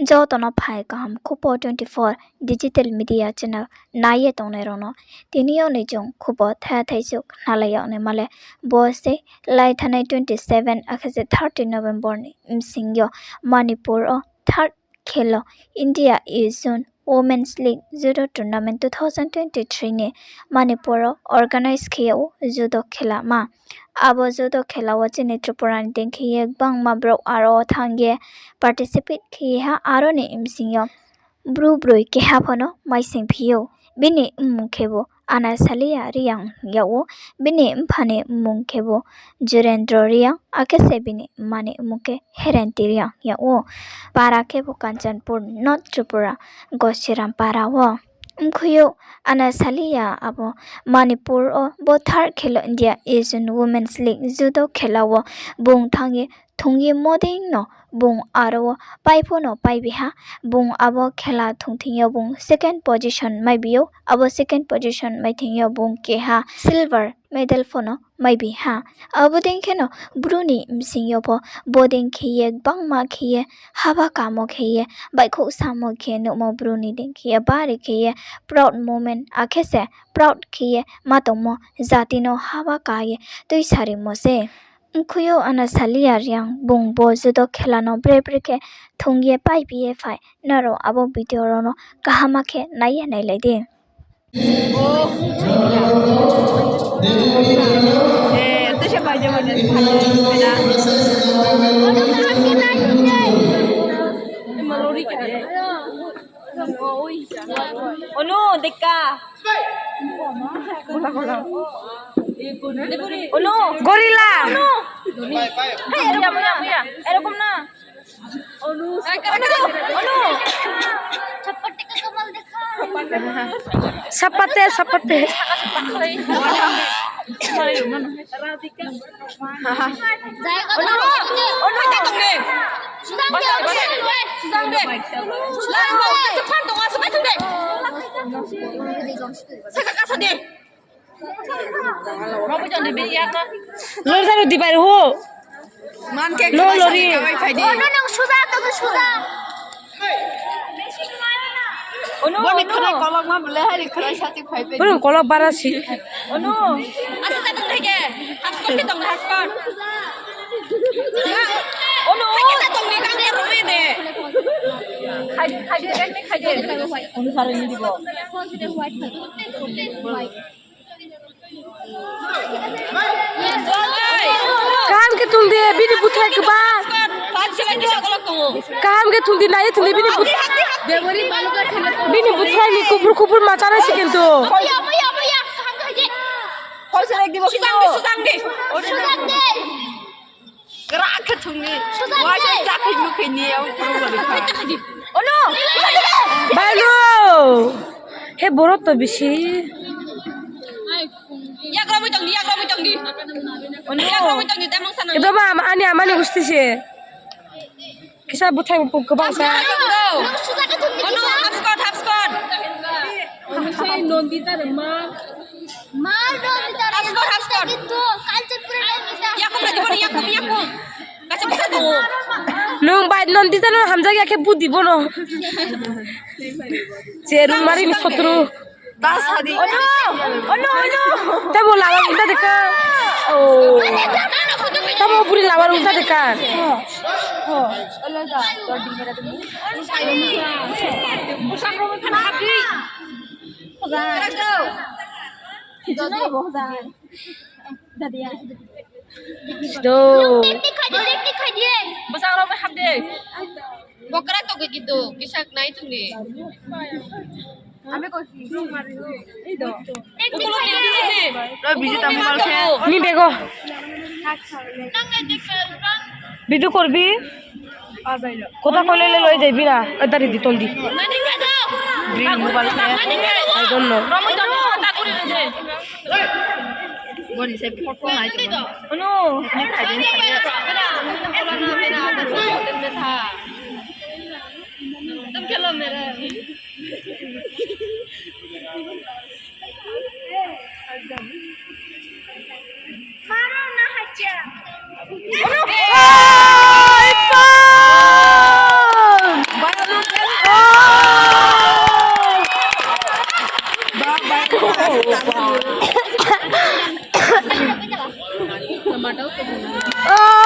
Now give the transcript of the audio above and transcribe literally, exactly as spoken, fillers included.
Joto no phai kaham Khupo twenty four digital media channel nai ye tongnai rao no. Tini yo ni chung khupo thaiha thaisuk khnalai yag naima le bo se lai thanai twenty seven akhe se thirty November ni bsing yo Manipur wo third Khelo India Asian Women's League Judo Tournament two thousand twenty three ni Manipur wo organize khe yag ou judo khela ma. Abo judo khela wo chini Tripura ni dei khe ye gbangma brouh aro wo thanng ye participate khe ye ha, aro ni bsing yo Bru broi keha pho no maising phi ou. Bini mmung khebu Anasalia Reang hing yag ou. Bini mpha ni mmung khebu Jurendro Reang, akhe se bini mma ni mmung khe Herenti Reang hing yag ou. Para khebu Kanchanpur, North Tripura, Gosiram para wo. Mkhui ou Anasalia abo Manipur wo bo third Khelo India Asian Women's League judo khela wo bung thanng ye thung ye mo dei no bung aro wo pai pho no paibi ha. Bung abo khela thung thing yo bung second position maibi ou. Abo second position mai thing yo bung keha silver medal pho no maibi ha. Abo dei khe no Bru ni bsing yo pho bo dei khe ye gbangma khe ye haba kamo khe ye baihkhouh samo khe nuhmo Bru ni dei khe ye bari khe ye proud moment akhe se proud khe ye ma tongmo jati no haba ka ye tuisarimo se. Mkhui ou Anasalia Reang bung bo judo khela no bre bre khe thung ye paibi ye phai. Nrao abo video rao no kaham khe nai ye nailai di. Onu, deka. Onu. Gorilla. Onu. Hey, এরকম না, এরকম না। Onu. Onu. Sapate, sapate. Ono, ono, tong de. Sudang de, sudang de. Sudang de. Sudang de. Saka kasa de. Lori jani di bai hu. Man khe no lori. Ono nang sudang, tong sudang. Ono, boni ono. Khrai kolok ma bole hari khrai sati phai pe. Boni kolok bara si. Ono. Asa ta tong thai ke. Haskot ke tong haskot. Ono. Hai ke ta tong ni kang ke roi de. Khai, khai de, khai de, khai de. Ono sare ni dibo. Kaham khe thung di, bini buthai kba. Kaham khe thung di, nai ye thung di, bini buthai. Bini buthai ni kubur kubur ma chánai se kintu. Gra khe thung ni. Wai sa chakhi mukhi ni, au problem kha. Ono. Balu. He borok to bisi. Yak romwi tong di, yak romwi tong di. Ono. Yak romwi tong di, temang sana. Edo ba ama, ani ama ni gusti se. Kisa buthai bu kebang sa. Ono, hapskot, hapskot. Ono sai Nandita re ma. Ma Nandita re. Hapskot, hapskot. Kintu Kanchanpur Nandita. Yakum na diboni, yakum, yakum. Kaisa bisa tong. Nung bai Nandita no hamjak ya khe budi bono. Cherung mari ni sotru. Ta sadi. Ono, ono, ono. Tamo lama ulta deka. Oh. Tamo buri lama ulta deka. Sido. Bokra to ke gitu, kisak nai tong ni. Ni bego. Video korbi. Kotha koile le loi jaibi na. Adari di tol di. Green mobile khe. I don't know. Boni se photo nai tong. Ono. Tum khelo mere. O,